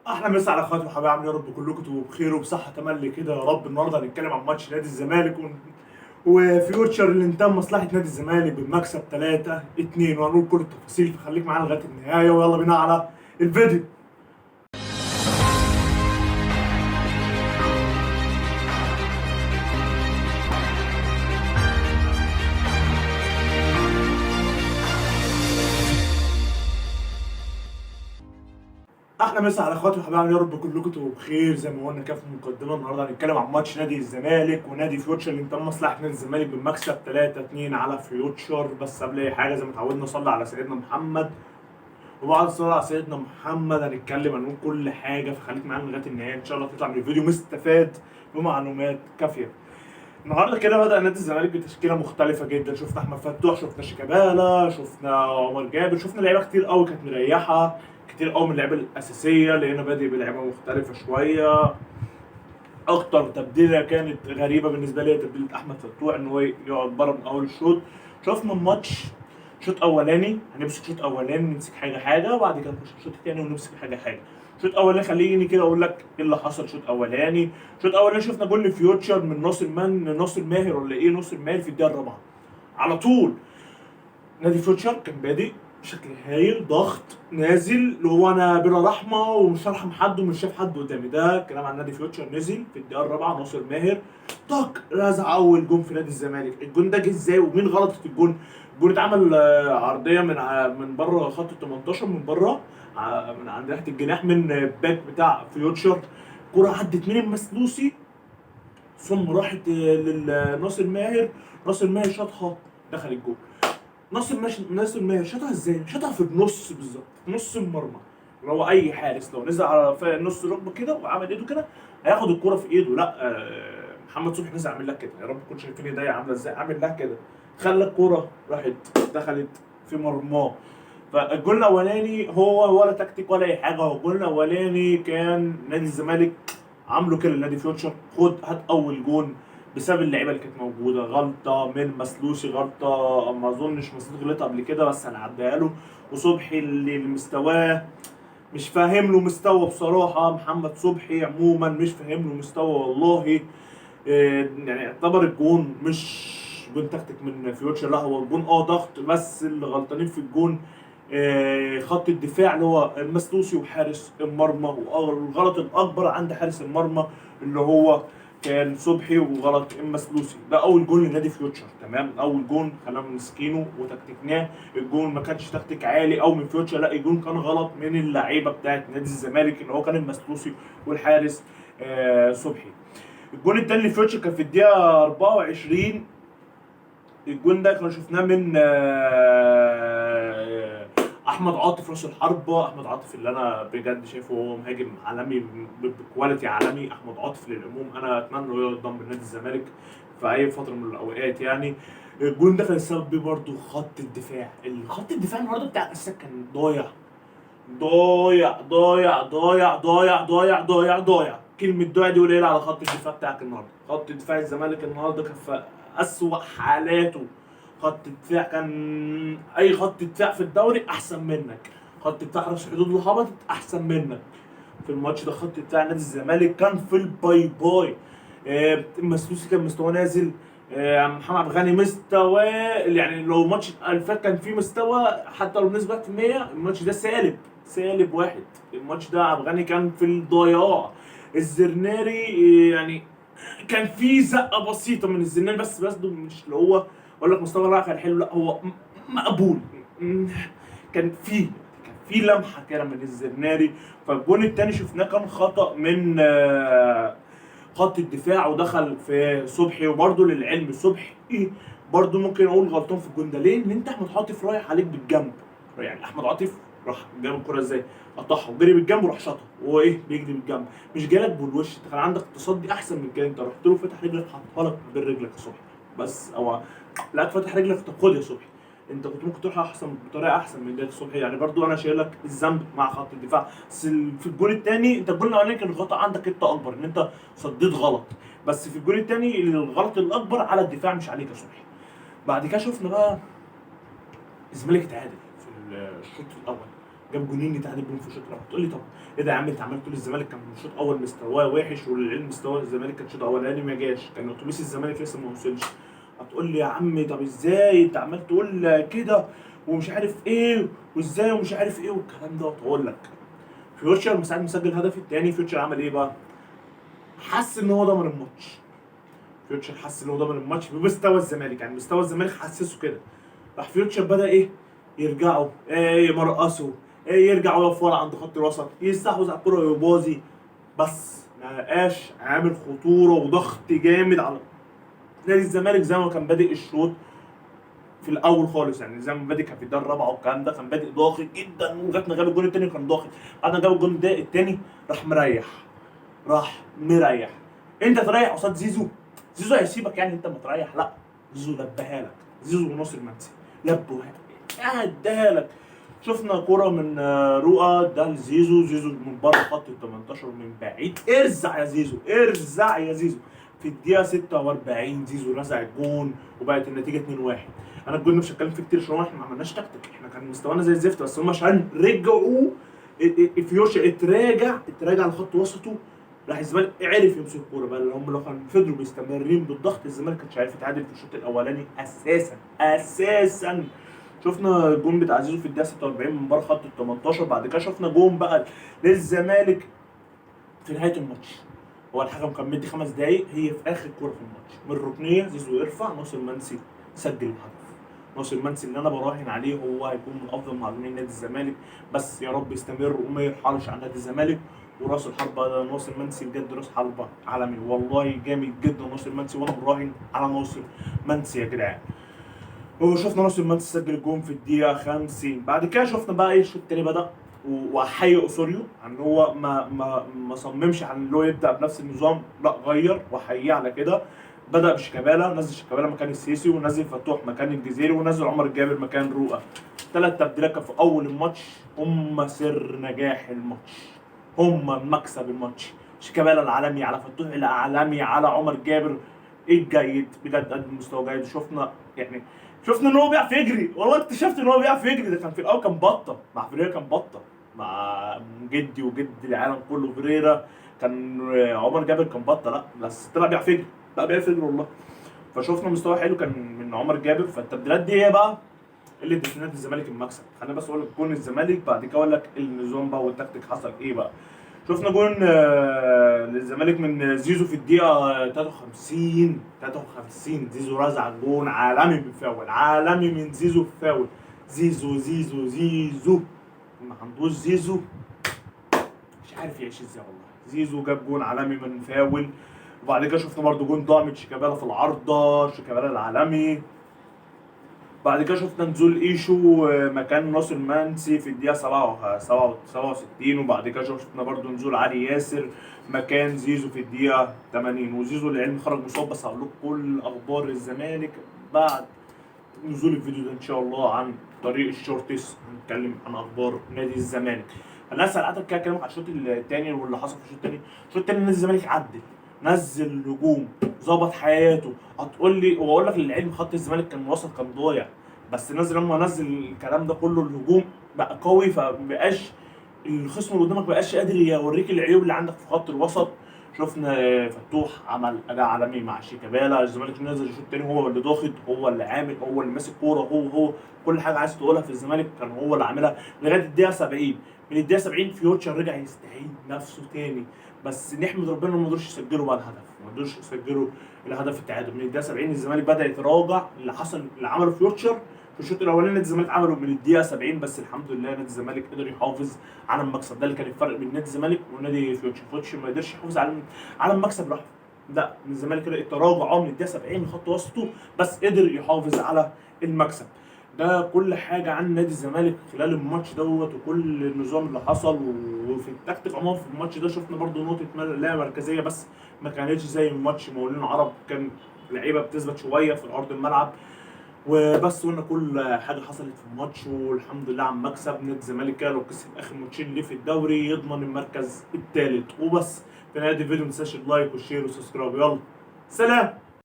احلى مسا على اخواتي وحبايبي، عاملين يا رب كلكم تبقوا بخير وبصحه تملي كده يا رب. النهارده هنتكلم عن ماتش نادي الزمالك وفيوتشر اللي انتهى مصلحة نادي الزمالك بالمكسب 3-2، وهنقول كل التفاصيل، فخليك معانا لغاية النهاية ويلا بينا على الفيديو. احلى مسا على اخواتي وحبايبي، يا رب كلكم تبقوا بخير. زي ما قلنا كده في المقدمة، النهارده هنتكلم عن ماتش نادي الزمالك ونادي فيوتشر اللي انتهى مصلحة نادي الزمالك بالمكسب 3-2 على فيوتشر. بس قبل اي حاجة زي ما اتعودنا صلي على سيدنا محمد، وبعد الصلاة على سيدنا محمد هنتكلم هنقول كل حاجة، فخليك معانا لغاية النهاية ان شاء الله تطلع من الفيديو مستفاد بمعلومات كافيه. النهارده كده بدأ نادي الزمالك بتشكيله مختلفة جدا، شفنا احمد فتوح، شفنا شيكابالا، شفنا عمر جابر، شفنا لعيبة كتير قوي كانت مريحه، كتير قوي من اللعيبة الاساسية، لقينا بادئ بلعيبه مختلفة شوية. اكتر تبديله كانت غريبة بالنسبة لي تبديله احمد فتوح، ان هو يقعد بره من اول الشوط. شفنا الماتش شوط اولاني، هنمسك شوط اولاني نمسك حاجة حاجة، وبعد كده نخش الشوط الثاني ونمسك حاجة حاجة. شوط اولاني خليني كده اقول لك ايه اللي حصل. شوط اولاني، شوط اولاني شفنا جول فيوتشر من ناصر ماهر ولا ايه، ناصر ماهر في الدقيقة الرابعة على طول. نادي فيوتشر كان بادئ بشكل هايل، ضغط نازل اللي هو انا بلا رحمه ومش هرحم حد ومش شايف حد قدامي. ده كلام عن نادي فيوتشر. نزل في الدقيقة الرابعة ناصر ماهر طق رزع اول جون في نادي الزمالك. الجون ده جه ازاي ومين غلطت الجون؟ الجون اتعمل عرضية من بره خط ال 18، من بره من عند ريحه الجناح من باك بتاع فيوتشر. كرة عدت من المسلوسي ثم راحت لناصر ماهر، ناصر ماهر شاطها دخل الجون. ناصر ماهر شاطها ازاي؟ شاطها في النص بالظبط، في نص المرمى، اللي هو اي حارس لو نزل على نص ركبه كده وعمل ايده كده هياخد الكرة في ايده. لا، محمد صبحي نزل عامل لك كده، يا رب تكونوا شايفين ايديا عامله ازاي، عامل لها كده، خلى الكرة راحت دخلت في مرماه. فالجول الاولاني هو ولا تكتيك ولا اي حاجة، هو الجول الاولاني كان نادي الزمالك عامله كده لنادي فيوتشر، خد هات اول جون بسبب اللعيبة اللي كانت موجودة. غلطه من مسلوسي، غلطه ما اظنش مسلوسي غلطها قبل كده بس هنعديها له. وصبحي اللي مستواه مش فاهم له مستوى بصراحة، محمد صبحي عموما مش فاهم له مستوى والله. يعني اعتبر الجون مش جون تكتيك من فيوتشر، لا هو الجون ضغط، بس اللي غلطانين في الجون خط الدفاع اللي هو المسلوسي وحارس المرمى، والغلط الاكبر عند حارس المرمى اللي هو كان صبحي وغلط المسلوسي. ده اول جون لنادي فيوتشر، تمام. اول جون خلانا مسكينه وتكتيكناه، الجون ما كانش تكتيك عالي او من فيوتشر، لا الجون كان غلط من اللعيبة بتاعت نادي الزمالك اللي هو كان المسلوسي والحارس صبحي. الجون التاني لفيوتشر كان في الدقيقة 24، الجون ده كنا شفناه من احمد عاطف راس الحربة. احمد عاطف اللي انا بجد شايفه هو مهاجم عالمي ب quality عالمي. احمد عاطف للعموم انا اتمنى انه ينضم لنادي الزمالك في اي فترة من الاوقات يعني. الجون ده كان السبب بيه برضه خط الدفاع. الخط الدفاع النهارده بتاع الاساسات كان ضايع ضايع ضايع ضايع ضايع ضايع ضايع ضايع. كلمة ضايع دي قليلة على خط الدفاع بتاعك النهارده. خط دفاع الزمالك النهارده كان في أسوأ حالاته. خط الدفاع كان أي خط دفاع في الدوري أحسن منك، خط دفاع حرس الحدود اللي هبطت أحسن منك في الماتش ده. خط دفاع نادي الزمالك كان في ال bye bye. المسلوسي كان مستواه نازل، محمد عبد الغني مستواه يعني لو ماتش الفات كان فيه مستوى حتى لو بنسبة 1%، الماتش ده سالب واحد. الماتش ده عبد الغني كان في الضياع. الزرناري يعني كان في زقه بسيطة من الزرناري بس مش اللي هو اقول لك مستوى لا كان حلو، لا هو مقبول، كان في لمحه كده من الزرناري. فالجون الثاني شفناه كان خطا من خط الدفاع ودخل في صبحي. وبرده للعلم صبحي برده ممكن اقول غلطان في الجون ده، ليه؟ لان انت احمد عاطف رايح عليك بالجنب، يعني احمد عاطف راح جاب الكرة ازاي؟ قطعها وجري بالجنب وراح شاطها، وهو ايه بيجري بالجنب، مش جالك بالوش. انت كان عندك تصدي احسن من كده، انت رحت له فتح رجلك حطها لك برجلك يا صبحي بس، او لا فتح رجلك طب خد يا صبحي، انت كنت ممكن تروح احسن بطريقة احسن من ده يا صبحي. يعني برضو انا شايل لك الذنب مع خط الدفاع. بس في الجول الثاني انت الجول الاولاني كان الخطا عندك انت اكبر، ان انت صديت غلط، بس في الجول الثاني الغلط الاكبر على الدفاع مش عليك يا صبحي. بعد كده شفنا بقى الزمالك اتعادل في الشوط الاول، جاب جونين يتعادل بيهم في الشوط الاول. تقول لي طب ايه ده يا عم، انت عمال تقول الزمالك كان في الشوط الاول مستواه وحش، والعلم مستوى الزمالك كان الشوط الاولاني ما جاش، كان اتوبيس الزمالك لسه ما وصلش. هتقول لي يا عم طب ازاي انت عمال تقول كده ومش عارف ايه وازاي ومش عارف ايه والكلام ده. اقول لك فيوتشر من ساعة ما سجل الهدف الثاني فيوتشر عمل ايه بقى؟ حس ان هو ضمن الماتش. فيوتشر حس ان هو ضمن الماتش بمستوى الزمالك، يعني مستوى الزمالك حسسه كده. راح فيوتشر بدا ايه؟ يرجعوا، ايه يمرقصوا، ايه يرجعوا يقفوا ورا عند خط الوسط، يستحوذ على الكره ويبازي، بس ما بقاش عامل خطورة وضغط جامد على نادي الزمالك زي ما كان بادئ الشوط في الاول خالص. يعني زي ما بادئ كان في الدقيقة الرابعة والكلام ده، كان بادئ ضاغط جدا، ولغاية ما جاب الجون الثاني كان ضاغط. بعد ما جاب الجون ده الثاني راح مريح، راح مريح. انت تريح قصاد زيزو، زيزو هيسيبك يعني انت ما تريح؟ لا، زيزو لبها لك، زيزو وناصر منسي لبوها اداها لك. شفنا كرة من رؤى ده لزيزو، زيزو من بره خط ال 18 من بعيد، ارزع يا زيزو، ارزع يا زيزو. في الدقيقة 46 زيزو رزع الجون وبقت النتيجة 2-1. أنا الجون مش هتكلم فيه كتير عشان احنا ما عملناش تكتيك، احنا كان مستوانا زي الزفت، بس هم عشان رجعوا فيوتشر اتراجع لخط وسطه، راح الزمالك عرف يمسك الكورة بقى. اللي هم لو كانوا فضلوا مستمرين بالضغط الزمالك كانش عارف يتعادل في الشوط الاولاني اساسا. شفنا الجون بتاع زيزو في الدقيقة 46 من بره خط ال 18. بعد كده شفنا جون بقى للزمالك في نهاية الماتش، هو الحكم كان مدي 5 دقايق، هي في اخر كورة في الماتش من الركنيه زيزو يرفع، ناصر منسي سجل الهدف. ناصر منسي اللي انا براهن عليه هو هيكون من افضل مهاجمين نادي الزمالك، بس يا رب يستمر وما يرحلش عن نادي الزمالك. وراس الحربة ده ناصر منسي بجد راس حربه عالمي والله، جامد جدا ناصر منسي، وانا براهن على ناصر منسي يا جدعان. وشفنا ناصر منسي سجل الجون في الدقيقة 50. بعد كده شفنا بقى ايه الشوط التاني بدا، واحيي اوسوريو ان هو ما صممش على ان هو يبدا بنفس النظام، لا غير، واحييه على كده. بدا بشيكابالا، نزل شيكابالا مكان السيسي، ونزل فتوح مكان الجزيري، ونزل عمر الجابر مكان رؤى. 3 تبديلات في اول الماتش هم سر نجاح الماتش، هم مكسب الماتش. شيكابالا العالمي على فتوح العالمي على عمر جابر الجيد، بجد قدم مستوى جيد. شفنا يعني شفنا ان هو بيعرف يجري، والله اكتشفت ان هو بيعرف يجري. ده كان في الاول كان بطه مع فريرا، كان بطه مع جدي وجد العالم كله فريرا، كان عمر جابر كان بطه، لا بس طلع بيعرف يجري، لا بيعرف يجري والله. فشفنا مستوى حلو كان من عمر جابر. فالتبديلات دي هي بقى اللي ادت نادي الزمالك المكسب. خلينا بس اقول لك جون الزمالك، بعد كده اقول لك النظام بقى والتكتيك حصل ايه بقى. شفنا جون للزمالك من زيزو في الدقيقة 53. زيزو رزع جون عالمي من فاول، عالمي من زيزو في فاول. زيزو زيزو زيزو ما عندوش زيزو مش عارف يعيش ازاي والله. زيزو جاب جون عالمي من فاول. وبعد كده شفنا برده جون ضاع من شيكابالا في العارضة، شيكابالا العالمي. بعد كده شفنا نزول ايشو مكان ناصر منسي في الدقيقة 67. وبعد كده شفنا برده نزول علي ياسر مكان زيزو في الدقيقة 80. وزيزو للعلم خرج مصاب، بس هقول لكم كل اخبار الزمالك بعد نزول الفيديو ده ان شاء الله عن طريق ال shorts، هنتكلم عن اخبار نادي الزمالك. انا ساعتها كده اكلمك على الشوط الثاني واللي حصل في الشوط الثاني. الشوط الثاني نادي الزمالك عدل، نزل هجوم، ظبط حياته. هتقول لي واقول لك للعلم خط الزمالك كان وصل كان ضايع، بس نزل لما نزل الكلام ده كله الهجوم بقى قوي، فمبقاش الخصم اللي قدامك مبقاش قادر يوريك العيوب اللي عندك في خط الوسط. شفنا فتوح عمل اداء عالمي مع شيكابالا. الزمالك نزل الشوط الثاني هو اللي ضاغط، هو اللي عامل، هو اللي ماسك كورة، هو كل حاجة عايز تقولها في الزمالك كان هو اللي عاملها لغاية الدقيقة 70. من الدقيقة 70 فيوتشر رجع يستعيد نفسه تاني، بس نحمد ربنا انهم ما قدروش يسجلوا بقى الهدف، ما قدروش يسجلوا الهدف التعادل. من الدقيقة 70 الزمالك بدا يتراجع. اللي حصل اللي عمله فيوتشر في الشوط الاولاني نادي الزمالك عمله من الدقيقة 70، بس الحمد لله نادي الزمالك قدر يحافظ على المكسب. ده اللي كان الفرق بين نادي الزمالك ونادي فيوتشر. فيوتشر ما قدرش يحافظ على المكسب لوحده، لا الزمالك كده التراجع من الدقيقة 70 خط وسطه، بس قدر يحافظ على المكسب. ده كل حاجة عن نادي الزمالك خلال الماتش دوت وكل النظام اللي حصل وفي التكتيك عموما في الماتش ده. شفنا برده نقطة لا مركزية، بس ما كانتش زي ماتش مقاولين العرب، كان لعيبة بتثبت شوية في ارض الملعب وبس. قلنا كل حاجة حصلت في الماتش والحمد لله على المكسب. نادي الزمالك كده لو كسب اخر ماتشين ليه في الدوري يضمن المركز الثالث وبس. في نهاية الفيديو ما تنساش ال like وال share وال subscribe. يلا سلام.